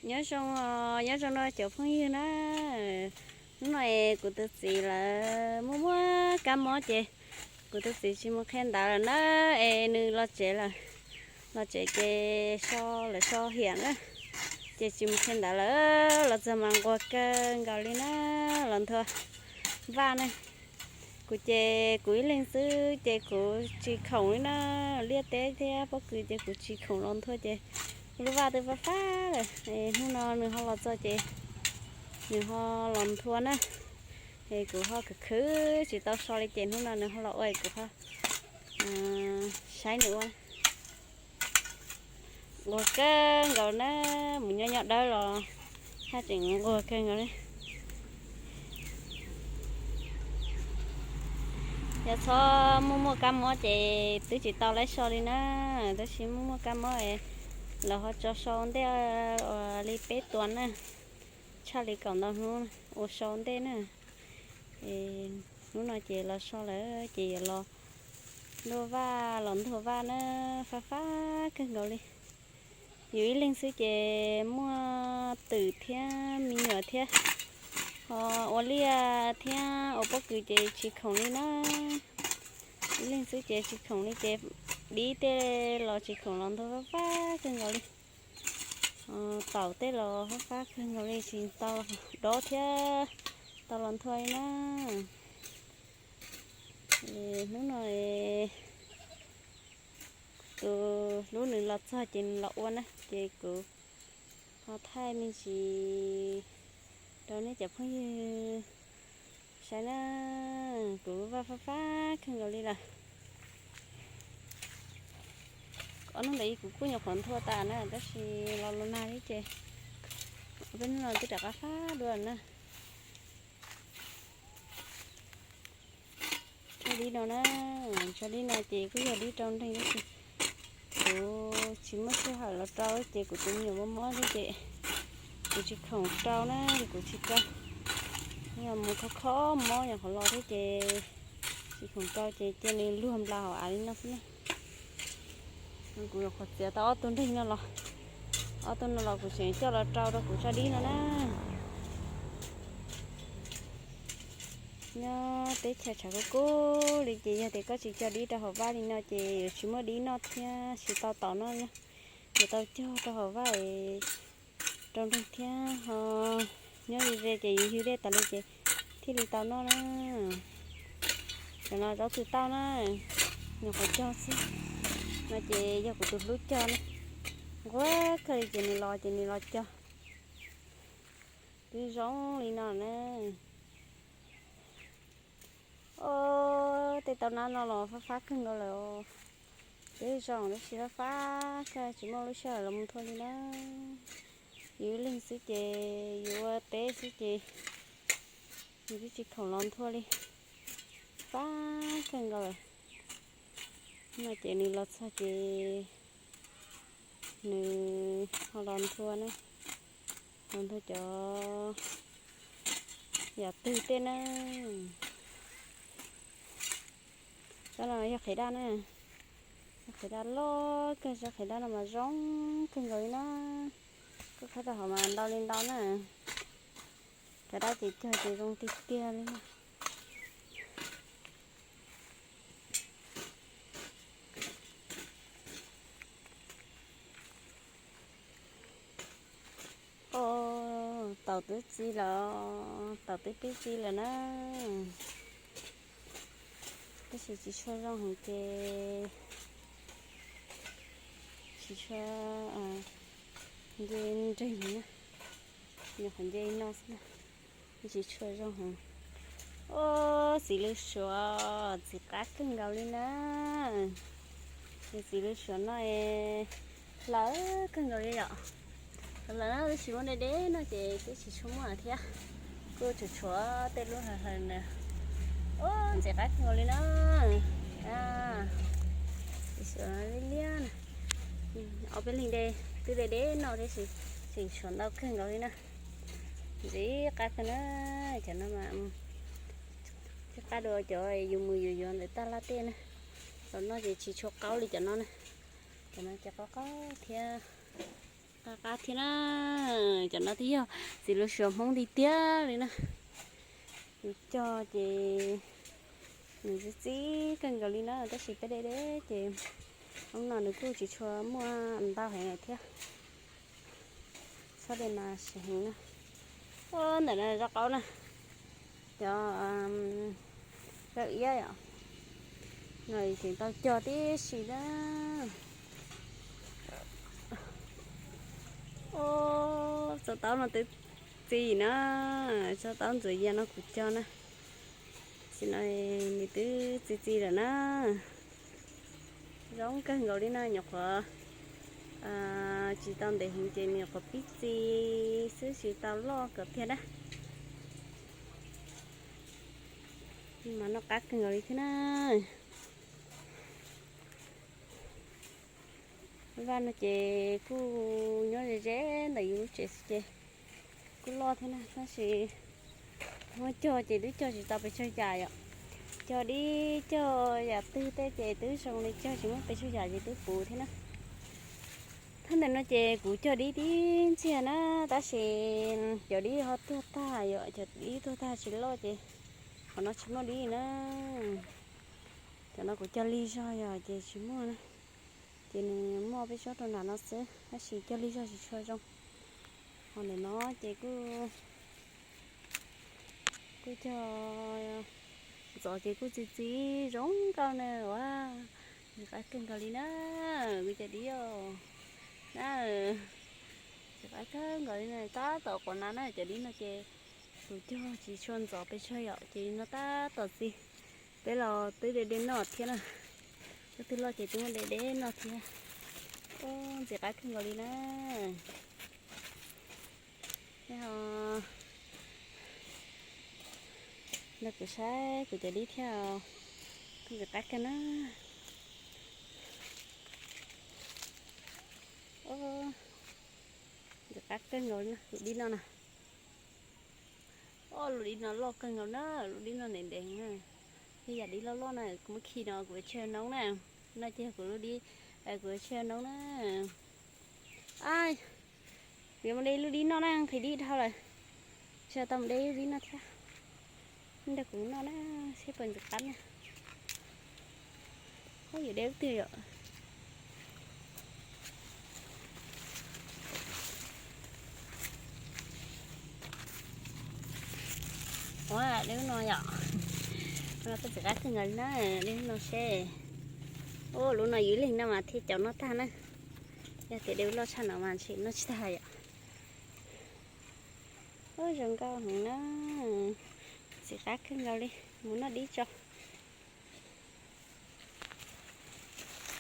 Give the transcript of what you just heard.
Nyob zoo, nyob zoo no cov phooj ywg na. Hnub no es kuv tus txiv lawv muaj muaj kab mob ces kuv tus txiv tsis mus qhia ntawv lawm na, es nws los tsev lawm. Los tsev ces so lawv so hiam na, ces tsis mus qhia ntawv lawm. Los txog mas nquag kawg nkaus li na, los nthua vaj na. Kuv ces kuv ib leeg xwb ces kuv tsis khoom li na, liaj teb thiab pob kws ces kuv tsis khoom los nthua ces lub vaj twb fab fab lawm. Hnub no nws ho los txog ces nws ho los nthua na, es kuv ho khwv khwv tsis tau so li ces hnub no nws ho los ua kuv ho saib nws ua. Nquag kawg nkaus na, mus nyob nyob dawb los haj tseem nquag kawg nkaus li. Yog txhob muaj muaj kab mob ces twb tsis tau laib so li na, tab sis muaj muaj kab mob es lawv ho tso so ua ntej li peb tuas na, tshaj li kaum ntau hnub ua so ua ntej na. Es hnub no ces los so lawm ces yuav los nthua vaj, los nthua vaj na, fab fab kawg nkaus li. Yus ib leeg xwb ces muaj twm thiab me nyuam thiab, ho ua liaj thiab ua pob kws ces tsis khoom li na. Ib leeg xwb ces tsis khoom li ces dib tej los tsis khoom los nthua fab fab kawg nkaus li. Taum tej los fab fab kawg nkaus li tsis tau dob thiab tau los nthua li na. Hnub no tus hlub nws los txog ces nws los ua na ces kuv ho thaij me ntsis rau nej cov phooj ywg saib na. Kuv lub vaj fab fab kawg nkaus li lawm. Ob hnub ntawd kuv kuj nyuam qhuav nthua tas na tab sis los los nag thiab ces peb hnub no twb rov qab fab dua na. Tsho dib no na, tsho dib no ces kuj yog dib rau nreeg tab sis kuv tsis muaj sij hawm los rau ces kuv tus me nyuam mob mob thiab ces kuv tsis khoom rau na, kuv tsis rau. Yog mus kho kho mob nyuam qhuav los thiab ces tsis khoom rau ces cia nws luag nplas hauv av li no xwb na. Kuv nyuam qhuav txiav tau ob tug nreeg no los, ob tug no los kuv tseem coj los rau rau kuv tsho dib no na. Nyob teb chaws tshav kub kub li ces yog tias koj tsis cog dib rau hauv vaj li no ces yuav tsis muaj dib noj thiab tsis tau taum noj. Yuav tau cog rau hauv vaj es rau nreeg thiab ho nyob ze ze ces yus ywg dej tas li ces thiaj li tau noj na. Cov no zaub txwv tauj na, nyuam qhuav cog xwb no ces yog kuv tus hlub cog na. Nquag kawg li ces nws los ces nws los cog. Twb zoo li no na. Os, tej tau nab no los fab fab kawg nkaus lawm. Twb zoo tab sis fab fab kawg tsis muaj lub sij hawm los mus nthua li na. Yus ib leeg xwb ces yus ua teb xwb ces yus twb tsis khoom los nthua li. Fab kawg nkaus lawm. No ces nws los txog ces nws ho los nthua na, los nthua cov yam twg tej na. Cov no yog qhiav daj na, yog qhiav daj loj kawg, cov qhiav daj no mas zoo kawg nkaus li na. Koj khawb rau hauv mas ntau li ntau na. Qhiav daj ces cog ces zoo tiag tiag li na. Os, taum twb txi lawm, taum twb pib txi lawm na. Tab sis tsis tshua zoo heev ces tsis tshua nce nreeg heev na, nyuam qhuav nce no xwb na, tsis tshua zoo heev. Os, txiv lws suav ntxim qab kawg nkaus li na. Txiv lws suav no hlawv kawg nkaus li yom. Hlawv na, tab sis muab deb deb no ces twb tsis tshua muaj thiab. Kuj tshuav tshuav tej lub hlawv hlawv na. Os, ntxim qab kawg nkaus li na. Lws suav liab liab na. Ob peb leeg de twb de deb no tab sis tseem suav ntau kawg nkaus li na. Ntxim qab kawg na. Cov no mas thiab qab dua cov yus mus yuav yuav ntawm taj laj tej na. Los noj ces tsis tshua qaub li cov no na. Cov no ces qaub qaub thiab qab qab thiab na. Cov no twb yog txiv lub suav Hmoob tiag tiag li na. Nws cog ces nws txi txiv kawg nkaus li na, tab sis peb de de ces hnub no nws kuj tsis tshua muaj ntau heev lawm thiab. Txhob de mas siav heev na. Ua ntawm no zaub qaub na, cov zaub iab yom, no tseem tau cog tib si na. Txoj taub no twb txi na, txoj taub ntxuav ya no kuv cog na, sim no nws twb txi txi lawm na. Zoo kawg nkaus li na, nyuam qhuav tsis tau ntev heev ces nyuam qhuav pib txi xwb, tsis tau loj kawg tiag na. Mas noj qab kawg nkaus li thiab na. Vaj no ces kuj nyob ze ze ntawm yus lub tsev xwb ces kuj loj thiab na, tab sis muab cog ces twb cog tsis tau pes tsawg yam yom. Cog dib cog yam twg tej ces twb zoo li cog tsis muaj pes tsawg yam ces twb puv thiab na. Thaj ntawm no ces kuv cog dib tib ntxiag na, tab sis cov dib ho tuag tag yom, cov dib tuag tag tsis loj ces qhov no tsis muaj dib na. Cov no kuv cog lig zog yom ces tsis muaj na, ces nws muaj peb tsob rau nram no xwb, tab sis cog lig zog tsis tshua zoo. Ho ntawm no ces kuj, kuj cog ntxov ces kuj txi txi zoo nkauj na, ua ntxim qab kawg nkaus li na, kuv cov dib os na. Ntxim qab kawg nkaus li na, tab tom quav na na, cov dib no ces kuv cog tsis tshua ntxov pes tsawg yom, ces no tab tom txi. Peb los twb de de noj thiab na, tab twb loj ces twb muab de de noj thiab. Ntxim qab kawg nkaus li na. Nrog kuv saib kuv cov dib thiab, ntxim qab kawg na. Ntxim qab kawg nkaus li na, lub dib no na. Ob, lub dib no loj kawg nkaus na, lub dib no ntev ntev na. Tej yam dib loj loj na, kuv muab khi no kuv yuav tseg noob na. No ces kuv lub dib, kuv yuav tseg noob na. Kuv yuav mus de lub dib noj na, nqhis dib dhau lawm. Tseg tau mus de lub dib noj thiab. Nrog kuv noj na, seb puas ntxim qab na. Ub, yuav de lub twg yom? Ua de lub no yom. Lub no twb ntxim qab kawg nkaus li na, de lub no seb. Ub, lub no ywj leeg no mas thiaj cov noj tag na. Yog tias de lub loj tshaj no mas ntshe noj tsis tag yom. Ub, zoo nkauj heev na. Ntxim qab kawg nkaus li, mus noj dib tso.